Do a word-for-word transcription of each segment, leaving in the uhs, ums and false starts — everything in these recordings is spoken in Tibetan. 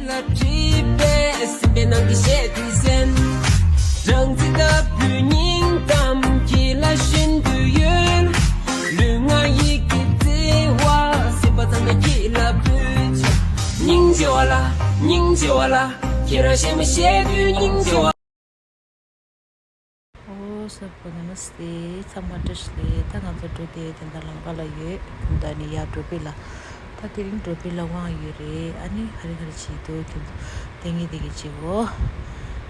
ལ་བྲིས་པའི་སེམས་པའི་ནང་གི་གཞས་དེ་གསན། སྦྲང་རྩི་ལྟ་བུའི་སྙིང་གཏམ་ཁྱེད་ལ་བཞིན་དུ་ཡོད། ལུས་ངག་ཡིད་ཀྱི་བརྩེ་བ་སེམས་པ་ཚང་མས་ཁྱེད་ལ་ཕུལ་ཆོག་སྙིང་རྗེ་བ་ལ། སྙིང་རྗེ་བ་ལ། ཁྱེད་རང་གཞས་མ་བཤད་དུས་སྙིང་རྗེ་བ། ཨོ་སོག་པོ་ན་མ་སྟེ་ཚང་མ་བཀྲ་ཤིས་བདེ་ལེགས། ད་ང་ཚོ་འགྲོ་དེ་དེ་འདྲ་ལམ་ཁ་ལ་ཡོད། ད་ནི་ཡར་འགྲོ་དཔེ་ལ། ད་དེ་རིང་འགྲོ་དཔེ་ལ་དབང་ཡོད་རེད། ཨ་ནི་ཧ་རི་ཧ་རི་བྱེད་དུ་དེ་ཚོ་དེ་ངེས་དེ་གི་བྱེད་གོ།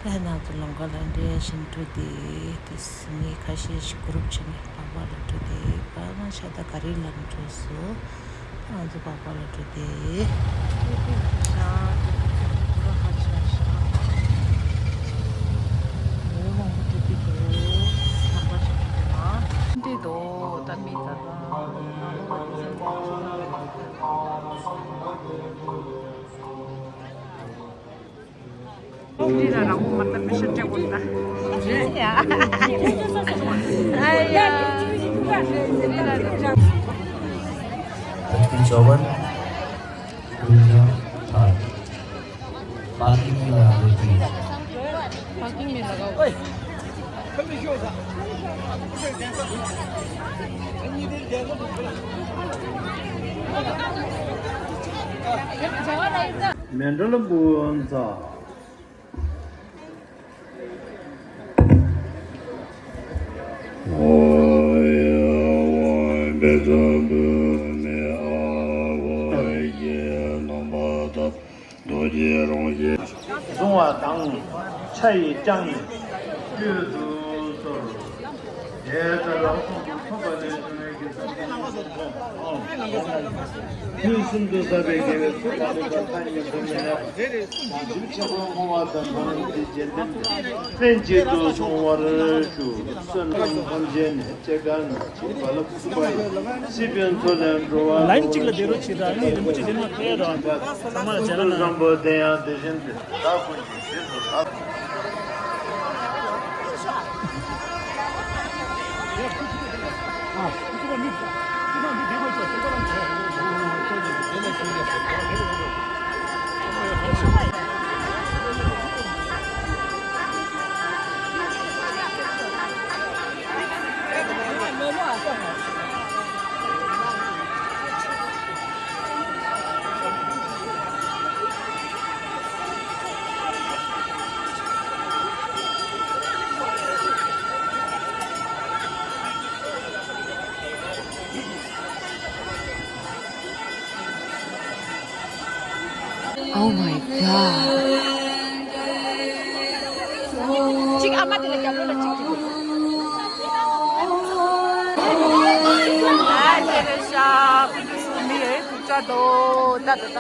ད་ཧ་ན་ཚོ་ལམ་ཁ་ལ་འདྲེ་བཞིན་འགྲོ་དེ་དེ་སི་ནི་ཁ་ཤས་ཤིག་གུ་རུབ་བྱེད་ནི་བག་བག་ལ་འགྲོ་དེ་བག་མ་ཤ་ད་ག་རི་ལ་འགྲོ་སོ། ང་ཚོ་བག་བག་ལ་འགྲོ་དེ། འདི་དོ་ད་མི་ད་ད། འདི་ལ་རང་མོ་མ་ལྟ་མི་ཤ་སྤྲད་དགོས་ད། ཨ་ཡ། Fifteen seven, Parking ལ་རེད་དེ། Parking ལ་རེད། མེ་འབྲེལ་འབུམ་ཚ། རྡོ་རྗེའི་རང་བཞིན། བཟུང་བ་དང་། ཕྱག་གིས་བརྐྱངས་ནས་བསྐྱོད་དུ་གསོལ། དེ་ལྟར་ཐོབ་པ་ལས་བྱུང་བའི་དགེ་རྩ་ཕུན་སུམ་ཚོགས་པ། ཕུན་སུམ་དུ་བསགས་པའི་དགེ་བའི་ཚོགས་དང་ལྡན་པ་མཐའ་གཉིས་སུ་མི་གནས་པ། བྱང་ཆུབ་ཆེན་པོར་བསྔོ་བ་དང་། ལམ་གྱི་རྗེས་བསྟན་ཏེ། ལྷན་ཅིག་ཏུ་བྱུང་བར་ཞུ། བསོད་ནམས་ཐམས་ཅད་ནི་སྐྱེ་རྒ་ན་འཆིའི་རྦ་རླབས་འཁྲུགས་པ་ཡི། སྲིད་པའི་མཚོ་ལས་འགྲོ་བ་ལའིན་གཅིག་ལ་བསྡད་རོགས་བྱེད་དང་། ཨ་ནི་རིན་པོ་ཆེ་དེ་ནས་ཕེབས་རོགས། ཚང་མ་ལ་མཇལ་ན། བཟང་པོ་དེ་ཡང་དེ་བཞིན་ཏེ། བདག་ཀུན་གྱི་རྗེས་སུ་བདག Oh my god. གཅིག་ཨ་མ་དེ་ལ་རྒྱབ་ལོགས་ལ་གཅིག་གཅིག་ཨ་ཁྱེད་རེ་ཤ་ཕུ་ཏུ་སུ་མི་ཡོད་ཁུག་ཅག་དོ་ད་ད་ད།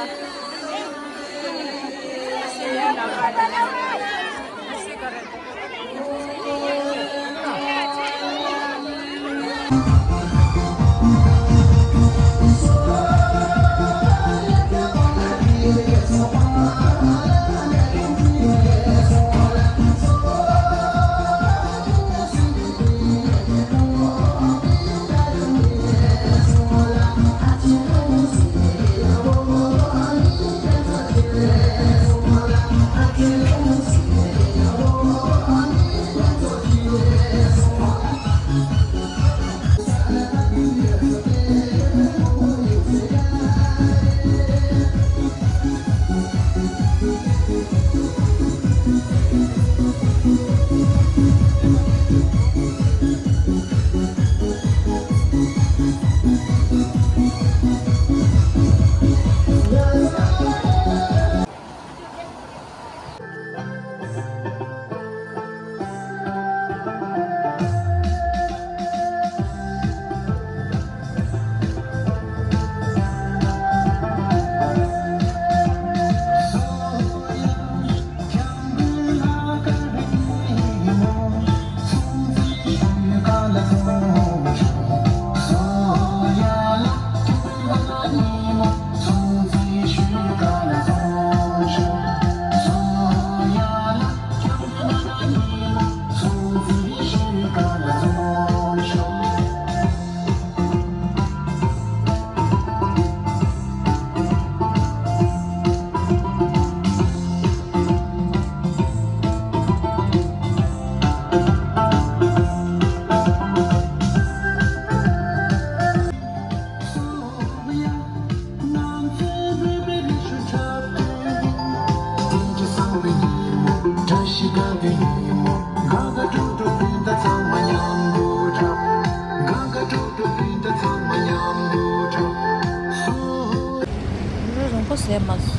མ་